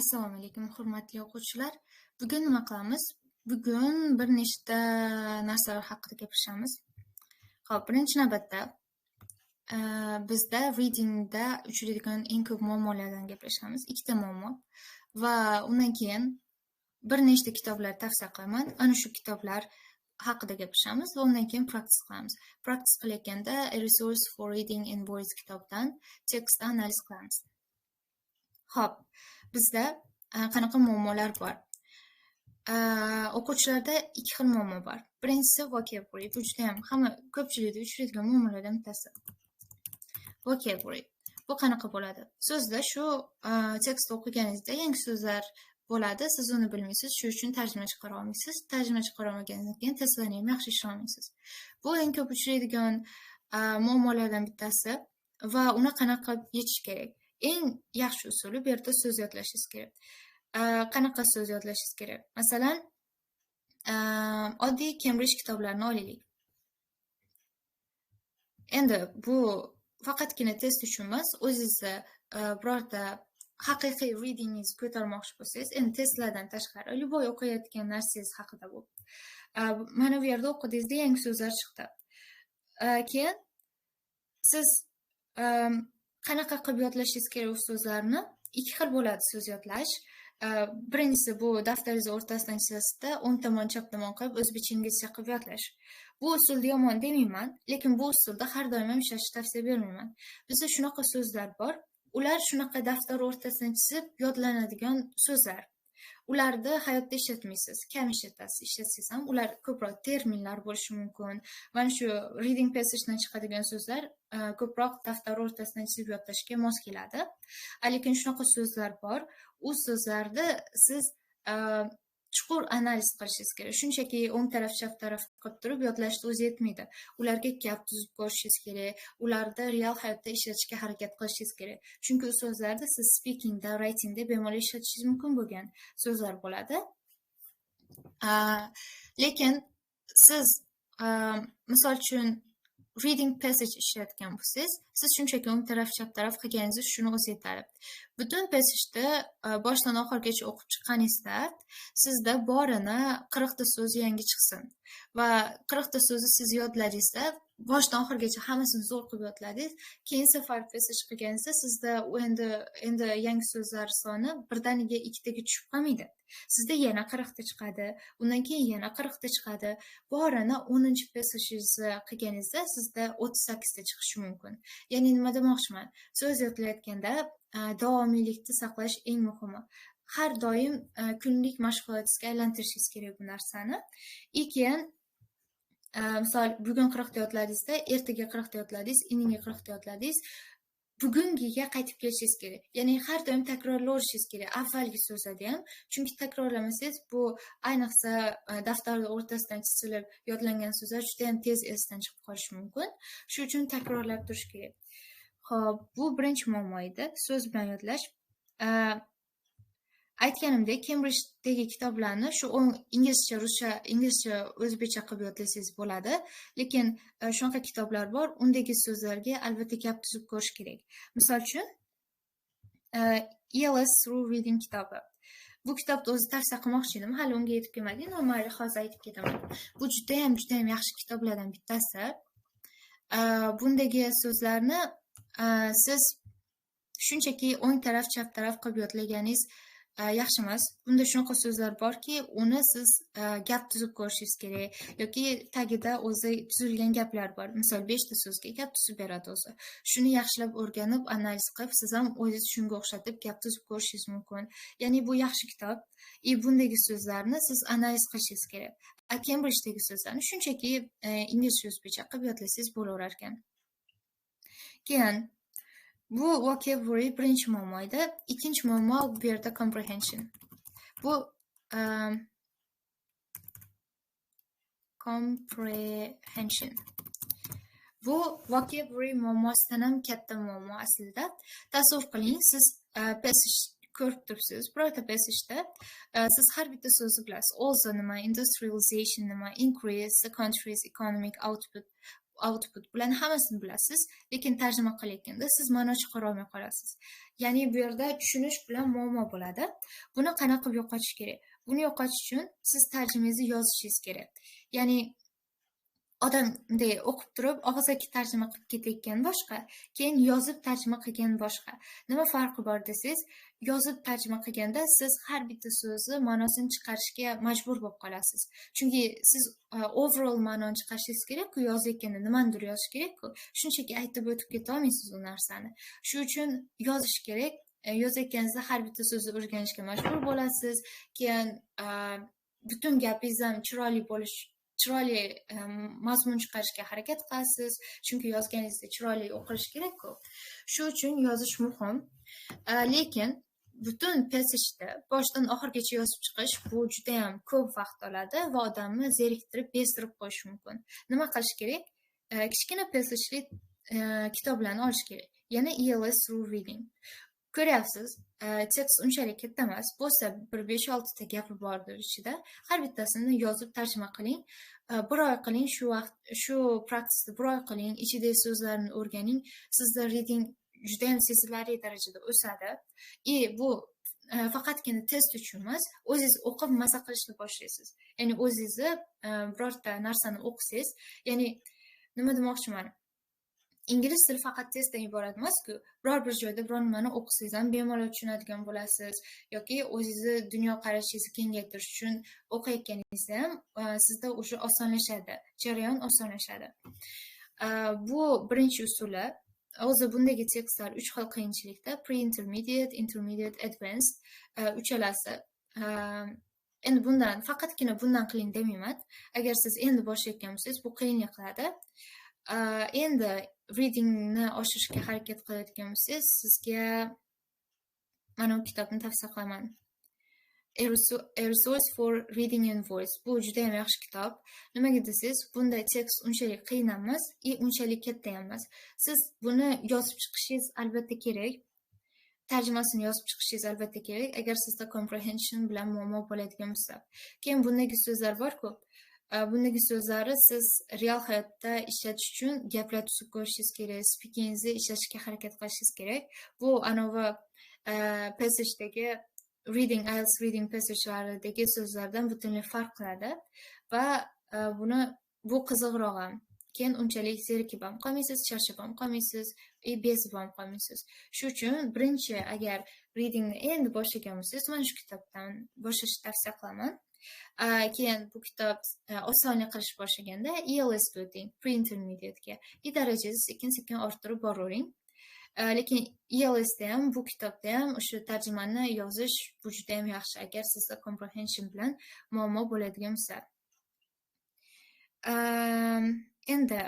Assalomu alaykum, hurmatli o'quvchilar. Bugun nima qilamiz? Bugun bir nechta narsalar haqida gaplashamiz. Xo'p, birinchi navbatda bizda readingda uchraydigan eng ko'p muammolardan gaplashamiz. Ikkita muammo va undan keyin bir nechta kitoblar tavsiya qilaman. Ana shu kitoblar haqida gaplashamiz va undan keyin practice qilamiz. Practice qilayotganda A Resource for Reading in Words kitobidan tekstni analiz qilamiz. Xo'p, bizda qanaqa muammolar bor? O'quvchilarda ikki xil muammo bor. Birinchisi vocabulary. Bu juda ham hamma ko'pchilikda uchraydigan muammolardan bittasi. Vocabulary. Bu qanaqa bo'ladi? So'zda shu tekst o'qiganingizda yangi so'zlar bo'ladi, siz uni bilmaysiz, shu uchun tarjima chiqara olmaysiz. Tarjima chiqara olmagandan keyin testlarni ham yaxshi ishlay olmaysiz. Bu eng ko'p uchraydigan muammolardan bittasi va uni qanaqa qilib yechish kerak? Eng yaxshi usuli bu yerda so'z yodlashingiz kerak. Qanaqa so'z yodlashingiz kerak? Masalan, oddiy Cambridge kitoblarini olaylik. Endi bu faqatgina test uchun emas, o'zingizni birorta haqiqiy readingingizni ko'tarmoqchi bo'lsangiz, endi testlardan tashqari, любой o'qiyotgan narsangiz haqida bu. Mana bu yerda o'qidingizda yangi so'zlar chiqdi. Keyin siz qanaqa qilib yodlashingiz kerak u so'zlarni? Ikki xil bo'ladi so'z yodlash. Birinchisi bu daftaringizni o'rtasidan chizasizda, o'ng tomon, chap tomon qilib o'zbekcha, inglizcha qilib yodlash. Bu usulni yomon demayman, lekin bu usulda har doim ham ishlatishni tavsiya bermayman. Bizda shunaqa so'zlar bor, ular shunaqa daftar o'rtasidan chizib yodlanadigan so'zlar. Ularni hayotda ishlatmaysiz, kam ishlatasiz. Ishlatsangiz ham ular ko'proq terminlar bo'lishi mumkin. Mana shu reading passage'dan chiqadigan so'zlar ko'proq daftar o'rtasidan chizib yodlashga mos keladi. Lekin shunaqa so'zlar bor, u so'zlarni siz chuqur analiz qilishingiz kerak. Shunchaki o'ng taraf, chap taraf qilib turib yodlashni o'zi yetmaydi. Ularga gap tuzib ko'rishingiz kerak, ularni real hayotda ishlatishga harakat qilishingiz kerak. Chunki u so'zlarni siz speakingda, writingda bemalol ishlatishingiz mumkin bo'lgan so'zlar bo'ladi. Lekin siz misol uchun reading passage ishlayotgan bo'lsangiz, siz shunchaki o'ng taraf, chap taraf qilganingizni shuni o'zi yetadi. Butun passageni boshdan oxirigacha o'qib chiqqaningizda sizda borini 40 ta so'z yangi chiqsin va 40 ta so'zni siz yodladingizda, boshdan oxirigacha hammasini zo'r qilib yodladingiz. Keyin safar passage qilganingizda sizda endi yangi so'zlar soni birdaniga ikkitaga tushib qolmaydi. Sizda yana 40 ta chiqadi, undan keyin yana 40 ta chiqadi. Borini 10 passageingizni qilganingizda sizda 38 ta chiqishi mumkin. Ya'ni nima demoqchiman? So'z yodlayotganda davomiylikni saqlash eng muhimi. Har doim kunlik mashg'ulotingizga aylantirishingiz kerak bu narsani. И keyin misol bugun 40 ta yodladingizda, ertaga 40 ta yodladingiz, indinga 40 ta yodladingiz, bugungiga qaytib kelishingiz kerak. Ya'ni har doim takrorlaverishingiz kerak avvalgi so'zlarni ham, chunki takrorlamasangiz bu ayniqsa daftarni o'rtasidan chizilib yodlangan so'zlar juda ham tez esdan chiqib qolishi mumkin. Shu uchun takrorlab turish kerak. Xo'p, bu birinchi muammo edi, so'z bilan yodlash. Aytganimdek, Cambridgedagi kitoblarni shu inglizcha, ruscha, inglizcha, o'zbekcha qilib yodlasangiz bo'ladi. Lekin shunaqa kitoblar bor, undagi so'zlarga albatta gap tuzib ko'rish kerak. Misol uchun, ELS Through Reading kitobi. Bu kitobni o'zi tavsiya qilmoqchi edim, hali unga yetib kelmadik, mayli hozir aytib ketaman. Bu juda ham, juda ham yaxshi kitoblardan bittasi. Bundagi so'zlarni siz shunchaki o'ng taraf, chap taraf qilib yodlaganingiz yaxshi emas. Bunda shunaqa so'zlar borki, uni siz gap tuzib ko'rishingiz kerak yoki tagida o'zi tuzilgan gaplar bor. Misol 5 ta so'zga gap tuzib beradi o'zi. Shuni yaxshilab o'rganib, analiz qilib, siz ham o'zingiz shunga o'xshatib gap tuzib ko'rishingiz mumkin. Ya'ni bu yaxshi kitob. И bundagi so'zlarni siz analiz qilishingiz kerak. A Cambridgedagi so'zlarni shunchaki inglizcha, o'zbekcha qilib yodlasangiz bo'laverar ekan. Keyin bu vocabulary birinchi muammo edi. Ikkinchi muammo bu yerda comprehension. Bu comprehension. Bu vocabulary muammosidan ham katta muammo aslida. Tasavvur qiling, siz passage ko'rib turibsiz, birorta passageda siz har bitta so'zni bilasiz. Also nima, industrialization nima, increase the country's economic output. output, bularni hammasini bilasiz, lekin tarjima qilayotganda siz ma'no chiqara olmay qolasiz. Ya'ni bu yerda tushunish bilan muammo bo'ladi. Buni qanaqa qilib yo'qotish kerak? Buni yo'qotish uchun siz tarjimangizni yozishingiz kerak. Ya'ni odam bunday o'qib turib og'zaki tarjima qilib ketayotgan boshqa, keyin yozib tarjima qilgan boshqa. Nima farqi bor desangiz, yozib tarjima qilganda siz har bitta so'zni ma'nosini chiqarishga majbur bo'lib qolasiz. Chunki siz overall ma'noni chiqarishingiz kerak-ku, yozayotganda nimanidir yozish kerak-ku. Shunchaki aytib o'tib keta olmaysiz u narsani. Shu uchun yozish kerak. Yozayotganingizda har bitta so'zni o'rganishga majbur bo'lasiz. Keyin butun gapingiz ham chiroyli bo'lish, chiroyli mazmun chiqarishga harakat qilasiz, chunki yozganingizda chiroyli o'qilishi kerak-ku. Shu uchun yozish muhim. Lekin butun passageni boshdan oxirigacha yozib chiqish, bu judayam ko'p vaqt oladi va odamni zeriktirib, bezdirib qo'yishi mumkin. Nima qilish kerak? Kichkina passageli kitoblarni olish kerak, yana ELS Through Reading. Ko'ryapsiz, tekst unchalik katta emas, bo'lsa bir 5-6 ta gapi bordir ichida. Har bittasini yozib tarjima qiling. Bir oy qiling shu vaqt, shu practice ni bir oy qiling, ichidagi so'zlarni o'rganing. Sizda reading judayam sezilarli darajada o'sadi. И bu faqatgina test uchun emas, o'zingiz o'qib maza qilishni boshlaysiz. Ya'ni o'zingizni birorta narsani o'qisangiz, ya'ni nima demoqchiman, ingliz tili faqat testdan iborat emasku. Biror bir joyda biror nimani o'qisangiz ham bemalol tushunadigan bo'lasiz yoki o'zingizni dunyoqarashingizni kengaytirish uchun o'qiyotganingizda ham sizda уже osonlashadi, jarayon osonlashadi. Bu birinchi usuli. O'zi bundagi tekstlar uch xil qiyinchilikda: pre-intermediate, intermediate, advanced, uchalasi. Endi bundan, faqatgina bundan qiling demayman. Agar siz endi boshlayotgan bo'lsangiz, bu qiyinlik qiladi. Endi readingni oshirishga harakat qilayotgan bo'lsangiz, sizga mana bu kitobni tavsiya qilaman. A Resource for Reading and Voice. Bu judayam yaxshi kitob. Nimaga desangiz, bunda tekst unchalik qiyin emas и unchalik katta ham emas. Siz buni yozib chiqishingiz albatta kerak. Tarjimasini yozib chiqishingiz albatta kerak, agar sizda comprehension bilan muammo bo'ladigan bo'lsa. Keyin bundagi so'zlar bor-ku. Bundagi so'zlarni siz real hayotda ishlatish uchun gaplar tuzib ko'rishingiz kerak, speakingizni ishlatishga harakat qilishingiz kerak. Bu anavi passagedagi reading, IELTS reading passage'laridagi so'zlardan butunlay farq qiladi va bu qiziqroq ham. Keyin unchalik zerikib ham qolmaysiz, charchab ham qolmaysiz и bezib ham qolmaysiz. Shu uchun birinchi, agar readingni endi boshlagan bo'lsangiz, mana shu kitobdan boshlashni tavsiya qilaman. Keyin bu kitob osonlik qilish boshlaganda ELS ga o'ting, pre-intermediate'ga, и darajangizni sekin-sekin orttirib boravering. Lekin ELSda ham, bu kitobda ham o'sha tarjimani yozish, bu judayam yaxshi, agar sizda comprehension bilan muammo bo'ladigan bo'lsa. Endi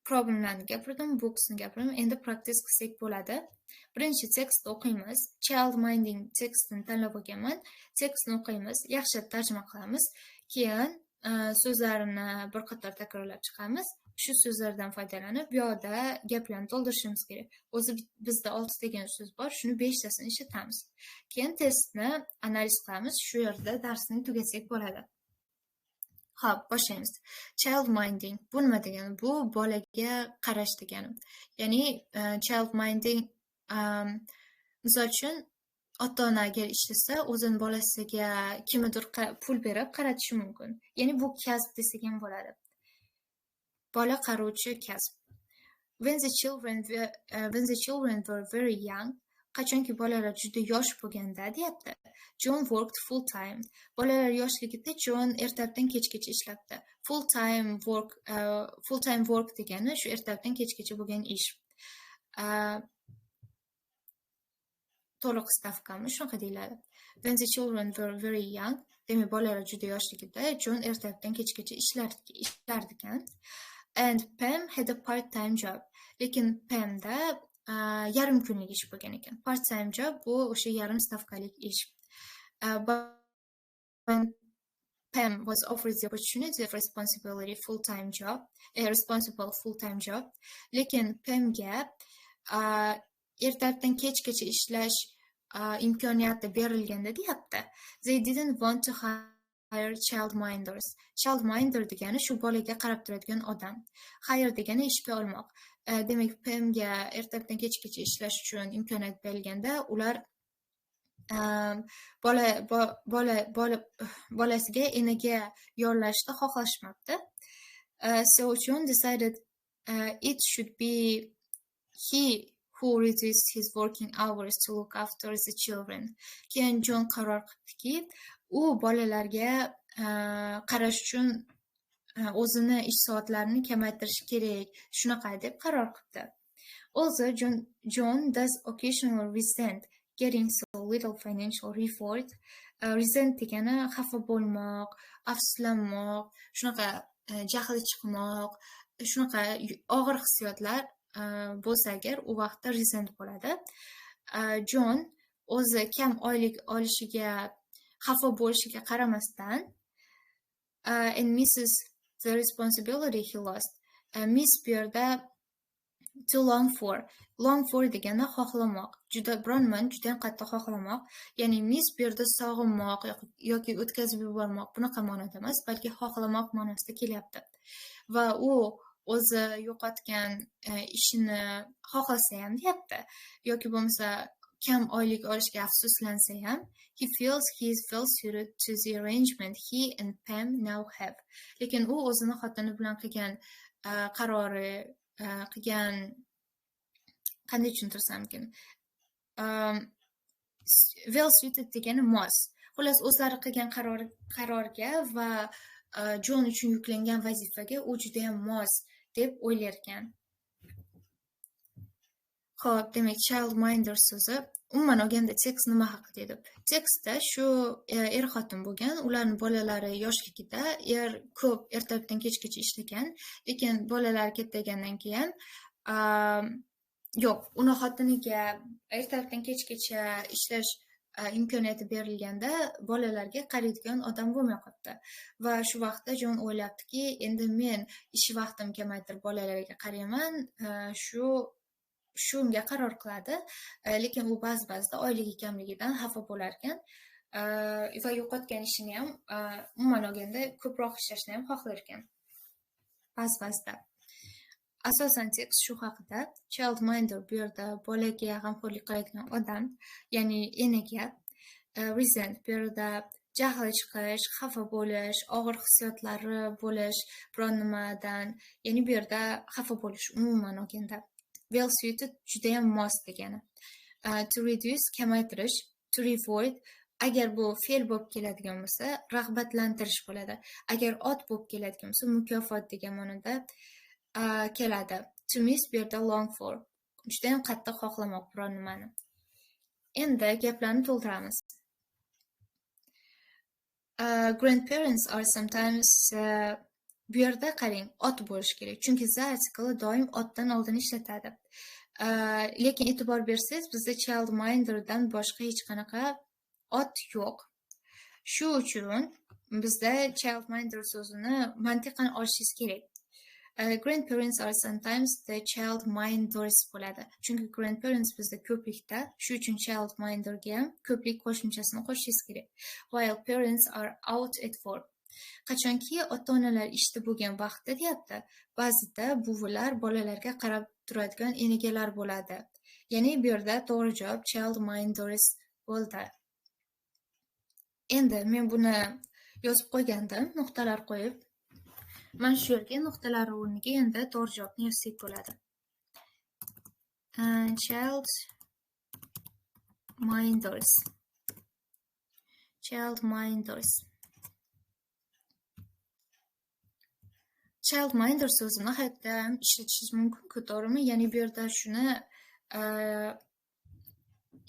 problemlarni gapirdim, booksni gapirdim. Endi practice qilsak bo'ladi. Birinchi tekstni o'qiymiz. Child minding tekstini tanlab olganman. Tekstni o'qiymiz, yaxshilab tarjima qilamiz. Keyin so'zlarini bir qator takrorlab chiqamiz. Shu so'zlardan foydalanib, bu yoqda gaplarni to'ldirishimiz kerak. O'zi bizda oltita degan so'z bor, shuni beshtasini ishlatamiz. Keyin testni analiz qilamiz. Shu yerda darsni tugatsak bo'ladi. Xo'p, boshlaymiz. Child minding. Bu nima degani? Bu bolaga qarash degani. Ya'ni child minding, misol uchun, ota-ona agar ishlasa, o'zini bolasiga kimnidir pul berib qaratishi mumkin. Ya'ni bu kasb desak ham bo'ladi. Bola qarovchi kasb. When the children were very young, qachonki bolalar juda yosh bo'lganda, deyapti. John worked full time. Bolalar yoshligida John ertalabdan kechgacha ishlabdi. Full time work degani shu ertalabdan kechgacha bo'lgan ish. To'liq stavkami, shunaqa deyiladi. When the children were very young, demak, bolalar juda yoshligida John ertalabdan kechgacha ishlardi ekan. And Pam had a part-time job. Lekin Pamda yarim kunlik ish bo'lgan ekan. Part-time job, bu o'sha yarim stavkalik ish. When Pam was offered the opportunity of responsibility full-time job, a responsible full-time job, lekin Pamga ertalabdan kechgacha ishlash imkoniyati berilganda, deyapti. They didn't want to hire hire childminders. Childminder degani shu bolaga qarab turadigan odam. Hire degani ishga olmoq. Demak, Pamga ertalabdan kechgacha ishlash uchun imkoniyat berilganda, ular bola bola bola bolasiga enaga yollashni xohlashmabdi. So John decided it should be he who reduced his working hours to look after the children. Keyin John qaror qilibdiki, u bolalarga qarash uchun o'zini ish soatlarini kamaytirish kerak, shunaqa deb qaror qilibdi. Also, John does occasionally resent getting so little financial reward. Resent degani xafa bo'lmoq, afsuslanmoq, shunaqa jahli chiqmoq, shunaqa og'ir hissiyotlar bo'lsa agar, u vaqtda resent bo'ladi. John o'zi kam oylik olishiga xafa bo'lishiga qaramasdan, and misses the responsibility he lost. Miss bu yerda to long for. Long for degani xohlamoq. Juda biron nimani juda qattiq xohlamoq. Ya'ni miss bu yerda sog'inmoq yoki o'tkazib yubormoq bunaqa ma'noda emas, balki xohlamoq ma'nosida kelyapti. Va u o'zi yo'qotgan ishini xohlasa ham deyapti, yoki bo'lmasa kam oylik olishga afsuslansa ham, he feels he is well suited to the arrangement he and Pam now have. Lekin u o'zini xotini bilan qilgan qarori, qilgan, qanday tushuntirsam ekan, well suited degani mos, xullas o'zlari qilgan qarorga va Jon uchun yuklangan vazifaga u judayam mos deb o'ylarkan. Xo'p, demak, childminder so'zi, umuman olganda tekst nima haqida edi? Tekstda shu er-xotin bo'lgan, ularning bolalari yoshligida er ko'p ertalabdan kechgacha ishlagan, lekin bolalari kattaygandan keyin, yo'q, uni xotiniga ertalabdan kechgacha ishlash imkoniyati berilganda bolalarga qaraydigan odam bo'lmay qolibdi. Va shu vaqtda Jon o'ylabdiki, endi men ish vaqtim kamaytirib bolalarga qarayman, shunga qaror qiladi. Lekin u ba'zi-ba'zida oyligi kamligidan xafa bo'lar ekan va yo'qotgan ishini ham, umuman olganda ko'proq ishlashni ham xohlar ekan. Ba'zi-ba'zida. Asosan tekst shu haqida. Childminder bu yerda bolaga g'amxo'rlik qiladigan odam, ya'ni enaga. Resent bu yerda jahli chiqish, xafa bo'lish, og'ir hissiyotlari bo'lish biron nimadan, ya'ni bu yerda xafa bo'lish umuman olganda. Well suited judayam mos degani. To reduce kamaytirish, to reward agar bu fe'l bo'lib keladigan bo'lsa, rag'batlantirish bo'ladi. Agar ot bo'lib keladigan bo'lsa, mukofot degan ma'noda keladi. To miss bu yerda long for. Judayam qattiq xohlamoq biron nimani. Endi gaplarni to'ldiramiz. Grandparents are sometimes, bu yerda qarang, ot bo'lishi kerak, chunki the artikli doim otdan oldin ishlatadi. Lekin e'tibor bersangiz, bizda childminderdan boshqa hech qanaqa ot yo'q. Shu uchun bizda childminder so'zini mantiqan olishingiz kerak. Grandparents are sometimes the childminders bo'ladi. Chunki grandparents bizda ko'plikda, shu uchun childminderga ham ko'plik qo'shimchasini qo'shishingiz kerak. While parents are out at work. Qachonki ota-onalar ishda bo'lgan vaqtda deyapti, ba'zida buvilar bolalarga qarab turadigan enagalar bo'ladi. Ya'ni bu yerda to'g'ri javob childminders bo'ldi. Endi men buni yozib qo'ygandim, nuqtalar qo'yib. Mana shu yerga nuqtalar o'rniga endi to'g'ri javobni yozsak bo'ladi. Child minders. Child minders. Child minder so'zini hayotda ham ishlatishingiz mumkin-ku, to'g'rimi? Ya'ni bu yerda shuni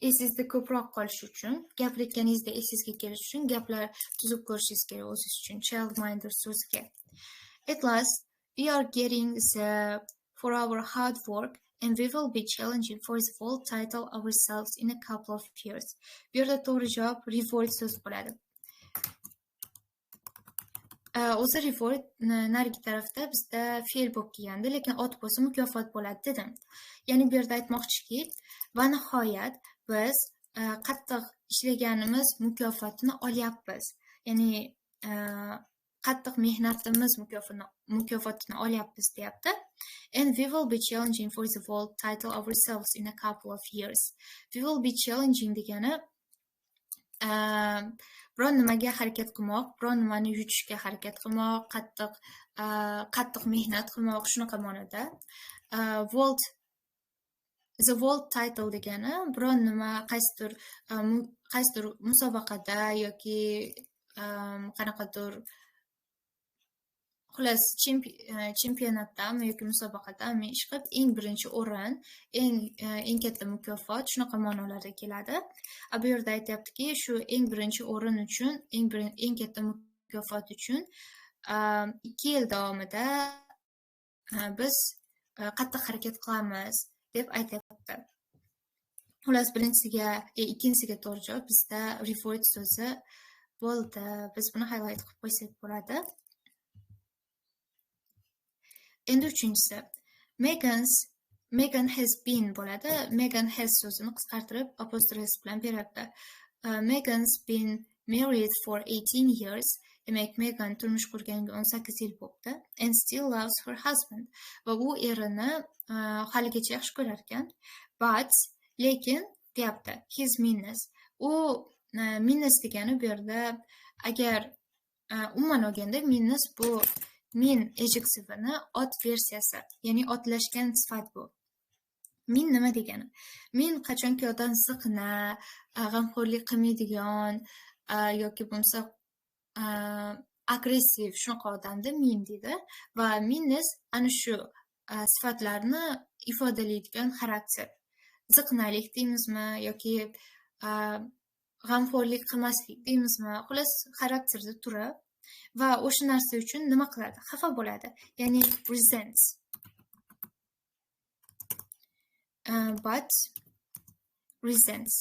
esingizda ko'proq qolishi uchun, gapirayotganingizda esingizga kelishi uchun gaplar tuzib ko'rishingiz kerak o'zingiz uchun child minder so'ziga. At last, we are getting the for our hard work and we will be challenging for the world title ourselves in a couple of years. Bu yerda to'g'ri javob reward so'zi bo'ladi. O'zi reward narigi tarafda bizda fe'l bo'lib kelgandi, lekin ot bo'lsa mukofot bo'ladi dedim. Ya'ni bu yerda aytmoqchiki, va nihoyat biz qattiq ishlaganimiz mukofotini olyapmiz. Ya'ni qattiq mehnatimiz mukofotini olyapmiz deyapti. And we will be challenging for the world title ourselves in a couple of years. We will be challenging degani biron nimaga harakat qilmoq, biron nimani yutishga harakat qilmoq, qattiq mehnat qilmoq, shunaqa ma'noda. World, the world title degani biron nima, qaysidir musobaqada yoki qanaqadir, xullas, chempionatdami yoki musobaqadami, ish qilib eng birinchi o'rin, eng katta mukofot, shunaqa ma'nolarda keladi. A bu yerda aytyaptiki, shu eng birinchi o'rin uchun, eng katta mukofot uchun 2 yil davomida biz qattiq harakat qilamiz deb aytyapti. Xullas, birinchisiga, ikkinchisiga to'g'ri javob bizda reward so'zi bo'ldi. Biz buni highlight qilib qo'ysak bo'ladi. Endi uchinchisi. Megan has been bo'ladi. Megan has so'zini qisqartirib apostrof bilan beryapti. Megan's been married for 18 years. Demak, Megan turmush qurganiga 18 yil bo'libdi. And still loves her husband. Va u erini haligacha yaxshi ko'rar ekan. But, lekin deyapti, his meanness. U meanness degani bu yerda, agar umuman olganda meanness bu mean adjektivini ot versiyasi, ya'ni otlashgan sifat bu. Mean nima degani? Mean qachonki odam ziqna, g'amxo'rlik qilmaydigan yoki bo'lmasa agressiv, shunaqa odamni mean deydi va meanness ana shu sifatlarni ifodalaydigan xarakter. Ziqnalik deymizmi yoki g'amxo'rlik qilmaslik deymizmi? Xullas, xarakterda turi va o'sha narsa uchun nima qiladi? Xafa bo'ladi. Ya'ni resents. But resents.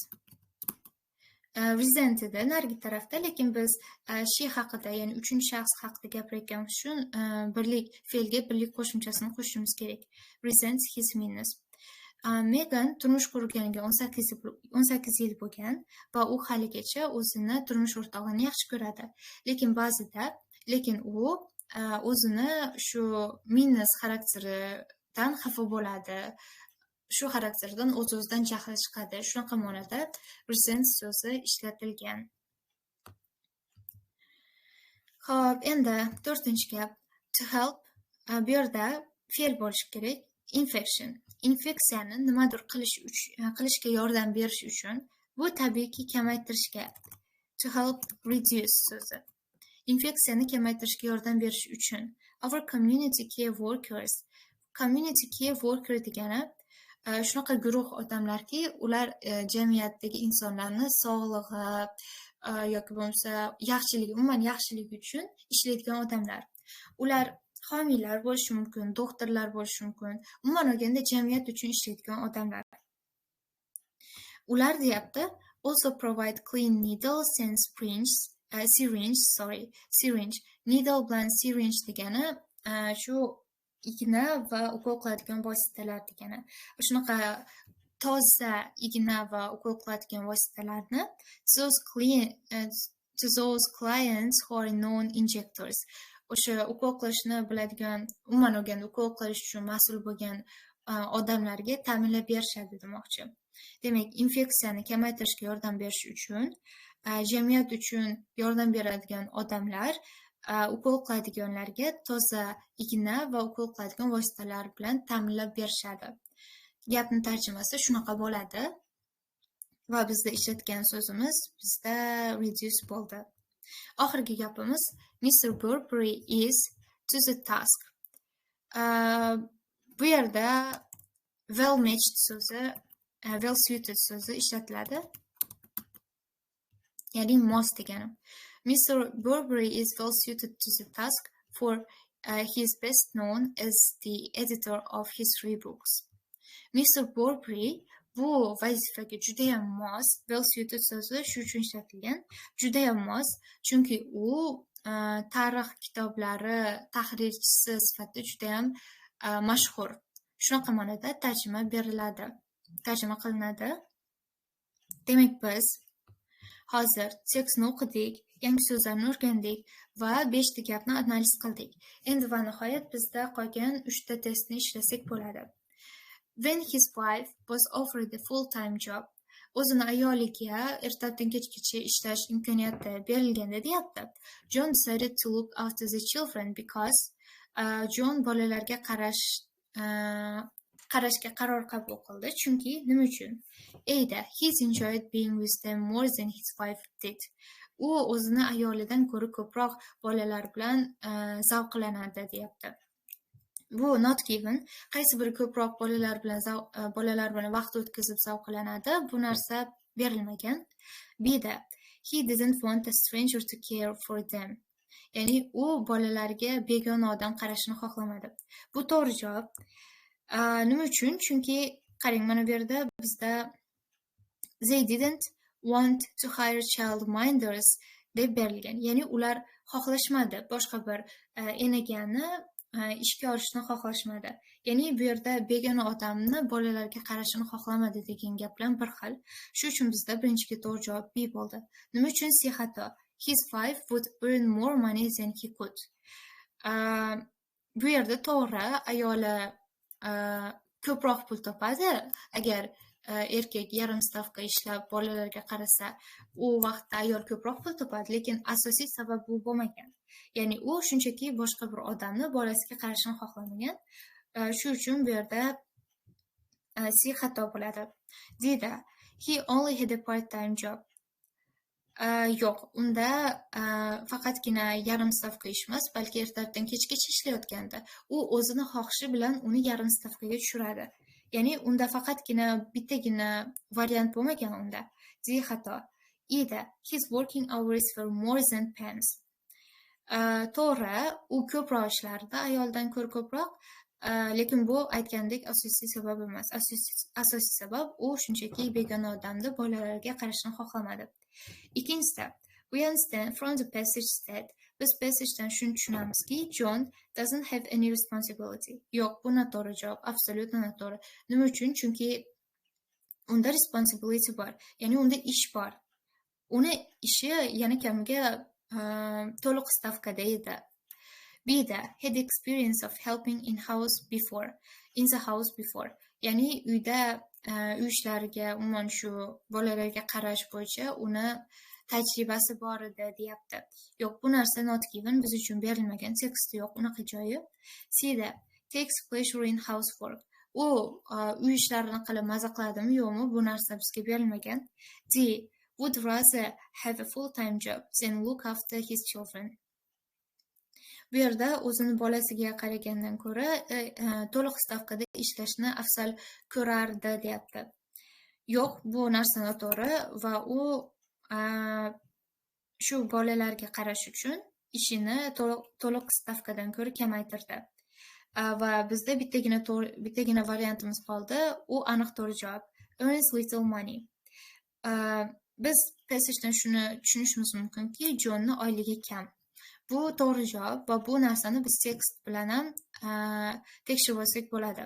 Resent edi narigi tarafda, lekin biz she haqida, ya'ni uchinchi shaxs haqida gapirayotganimiz uchun birlik fe'lga birlik qo'shimchasini qo'shishimiz kerak. Resents his meanness. Megan turmush qurganiga 18 yil bo'lgan va u haligacha o'zini turmush o'rtog'ini yaxshi ko'radi. Lekin ba'zida, lekin u o'zini shu meanness xarakteridan xafa bo'ladi. Shu xarakterdan o'z-o'zidan jahli chiqadi. Shunaqa ma'noda resent so'zi ishlatilgan. Xo'p, endi to'rtinchi gap. To help, bu yerda fe'l bo'lishi kerak. Infection. Infeksiyani nimadir qilishga yordam berish uchun, bu tabiiyki kamaytirishga. To help reduce so'zi. Infeksiyani kamaytirishga yordam berish uchun. Our community care workers. Community care worker degani shunaqa guruh odamlarki, ular jamiyatdagi insonlarni sog'lig'i yoki bo'lmasa yaxshiligi, umuman yaxshiligi uchun ishlaydigan odamlar. Ular homiylar bo'lishi mumkin, doktorlar bo'lishi mumkin. Umuman olganda jamiyat uchun ishlaydigan odamlar. Ular deyapti, also provide clean needles and syringe, sorry, syringe. Needle bilan syringe degani shu igna va ukol qiladigan vositalar degani. Shunaqa toza igna va ukol qiladigan vositalarni to those clients who are known injectors. O'sha ukol qilishni biladigan, umuman olganda ukol qilish uchun mas'ul bo'lgan odamlarga ta'minlab berishadi demoqchi. Demak, infeksiyani kamaytirishga yordam berish uchun jamiyat uchun yordam beradigan odamlar ukol qiladiganlarga toza igna va ukol qiladigan vositalar bilan ta'minlab berishadi. Gapning tarjimasi shunaqa bo'ladi. Va bizda ishlatgan so'zimiz bizda reduce bo'ldi. Oxirgi gapimiz Mr. Burberry is to the task. Bu yerda well matched so'zi, well suited so'zi ishlatiladi. Ya'ni mos degani. Mr. Burberry is well suited to the task for he is best known as the editor of history books. Mr. Burberry bu vazifaga judayam mos, well suited so'zi shu uchun ishlatilgan, judayam mos, chunki u tarix kitoblari tahrirchisi sifatida judayam mashhur. Shunaqa ma'noda tarjima beriladi, tarjima qilinadi. Demak, biz hozir tekstni o'qidik, Yangi so'zlarni o'rgandik va beshta gapni analiz qildik. Endi va nihoyat bizda qolgan uchta testni ishlasak bo'ladi. When his wife was offered a full-time job, o'zini ayoliga ertalabdan kechgacha ishlash imkoniyati berilganda, deyapti. John decided to look after the children because John bolalarga qarashga qaror qabul qildi. Chunki nima uchun? A da he's enjoyed being with them more than his wife did. U o'zini ayolidan ko'ra ko'proq bolalar bilan zavqlanadi, deyapti. Bu not given. Qaysi biri ko'proq bolalar bilan vaqt o'tkazib zavqlanadi, bu narsa berilmagan. B da he didn't want a stranger to care for them. Ya'ni u bolalarga begona odam qarashini xohlamadi. Bu to'g'ri javob. Nima uchun? Chunki qarang, mana bu yerda bizda "they didn't want to hire child minders" deb berilgan. Ya'ni ular xohlashmadi, boshqa bir enagani ishga olishni xohlashmadi. Ya'ni bu yerda begona odamni bolalarga qarashini xohlamadi degan gap bilan bir xil. Shu uchun bizda birinchiga to'g'ri javob B bo'ldi. Nima uchun C xato? His wife would earn more money than he could. Bu yerda to'g'ri, ayoli ko'proq pul topadi. Agar erkak yarim stavka ishlab bolalarga qarasa, u vaqtda ayol ko'proq pul topadi, lekin asosiy sabab bu bo'lmagan. Ya'ni u shunchaki boshqa bir odamni bolasiga qarashini xohlamagan. Shu uchun bu yerda C xato bo'ladi. D da he only had a part-time job. Yo'q, unda faqatgina yarim stavka ish emas, balki ertalabdan kechgacha ishlayotgandi. U o'zini xohishi bilan uni yarim stavkaga tushiradi. Ya'ni unda faqatgina bittagina variant bo'lmagan unda. D xato. E da his working hours were more than Pam's. To'g'ri, u ko'proq ishlardi, ayoldan ko'ra ko'proq, lekin bu aytgandek asosiy sabab emas. Asosiy sabab u shunchaki begona odamni bolalarga qarashni xohlamadi. Ikkinchisi, we understand from the passage that, biz passagedan shuni tushunamizki, John doesn't have any responsibility. Yo'q, bu noto'g'ri javob, абсолютно noto'g'ri. Nima uchun? Chunki unda responsibility bor, ya'ni unda ish bor. Uni ishi yana kamiga to'liq stavkada edi. B da had experience of helping in the house before. Ya'ni uyda uy ishlariga, umuman shu bolalarga qarash bo'yicha uni tajribasi bor edi, deyapti. Yo'q, bu narsa not given, biz uchun berilmagan, tekstda yo'q unaqa joyi. C da takes pleasure in housework. U uy ishlarini qilib maza qiladimi, yo'qmi, bu narsa bizga berilmagan. D would rather have a full-time job than look after his children. Bu yerda o'zini bolasiga qaragandan ko'ra to'liq stavkada ishlashni afzal ko'rardi, deyapti. Yo'q, bu narsa noto'g'ri va u shu bolalarga qarash uchun ishini to'liq stavkadan ko'ra kamaytirdi. Va bizda bittagina variantimiz qoldi. U aniq to'g'ri javob. Earns little money. Biz passagedan shuni tushunishimiz mumkinki, Jonni oyligi kam. Bu to'g'ri javob va bu narsani biz tekst bilan ham tekshirib olsak bo'ladi.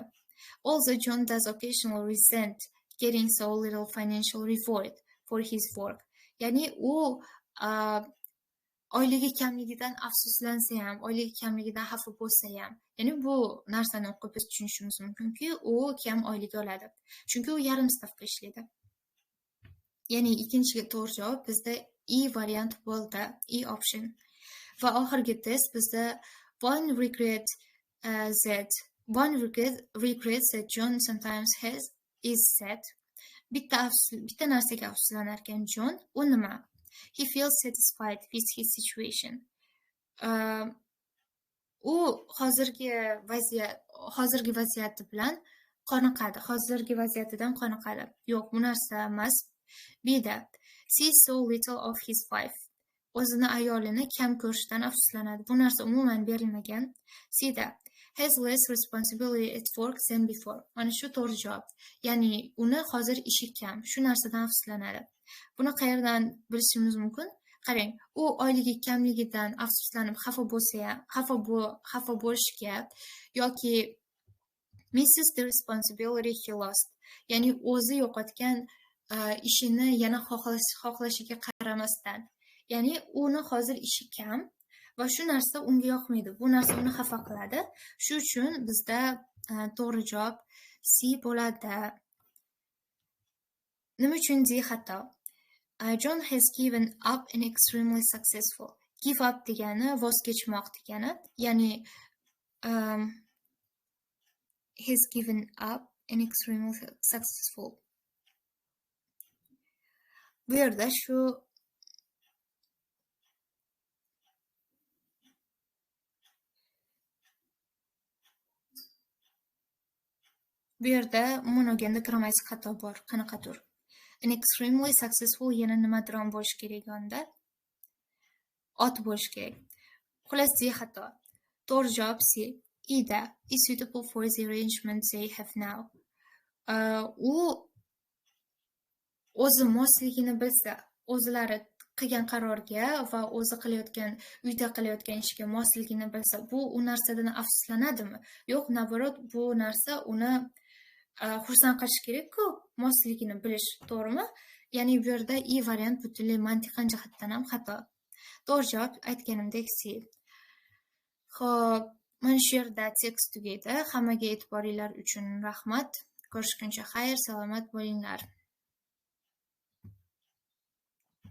Although John does occasionally resent getting so little financial reward for his work. Ya'ni u oyligi kamligidan afsuslansa ham, oyligi kamligidan xafa bo'lsa ham, ya'ni bu narsani o'qib biz tushunishimiz mumkinki, u kam oylik oladi. Chunki u yarim stavka ishlaydi. Ya'ni ikkinchi to'g'ri javob bizda E variant bo'ldi, E option. Va oxirgi test bizda one regret that John sometimes has is that, bitta narsaga afsuslanar ekan John, u nima? He feels satisfied with his situation. U hozirgi vaziyati bilan qoniqadi, hozirgi vaziyatidan qoniqadi. Yo'q, bu narsa emas. B da sees so little of his wife. O'zini ayolini kam ko'rishdan afsuslanadi. Bu narsa umuman berilmagan. C da has less responsibility at work than before. Mana shu to'g'ri javob. Ya'ni uni hozir ishi kam, shu narsadan afsuslanadi. Buni qayerdan bilishimiz mumkin? Qarang, u oyligi kamligidan afsuslanib xafa bo'lsa ham, xafa bo'lishga yoki misses the responsibility he lost. Ya'ni o'zi yo'qotgan ishini yana xohlashiga qaramasdan. Ya'ni uni hozir ishi kam va shu narsa unga yoqmaydi. Bu narsa uni xafa qiladi. Shu uchun bizda to'g'ri javob C bo'ladi. Nima uchun D xato? John has given up and extremely successful. Give up degani voz kechmoq degani. Ya'ni has given up and extremely successful. Bu yerda shu umuman olganda grammatik xato bor, qanaqadir. An extremely successful yana nimadir ham bo'lishi kerak yonida. Ot bo'lishi kerak. Xullas, D xato. To'g'ri javob C. Ida is suitable for the arrangement they have now. U o'zi mosligini bilsa, o'zlari qilgan qarorga va o'zi qilayotgan, uyda qilayotgan ishga mosligini bilsa, bu u narsadan afsuslanadimi? Yo'q, naborot bu narsa uni xursand qilishi kerak-ku, mosligini bilish, to'g'rimi? Ya'ni bu yerda I variant butunlay mantiqan jihatdan ham xato. To'g'ri javob aytganimdek C. Xo'p, mana shu yerda tekst tugaydi. Hammaga e'tiboringlar uchun rahmat. Ko'rishguncha xayr, salomat bo'linglar.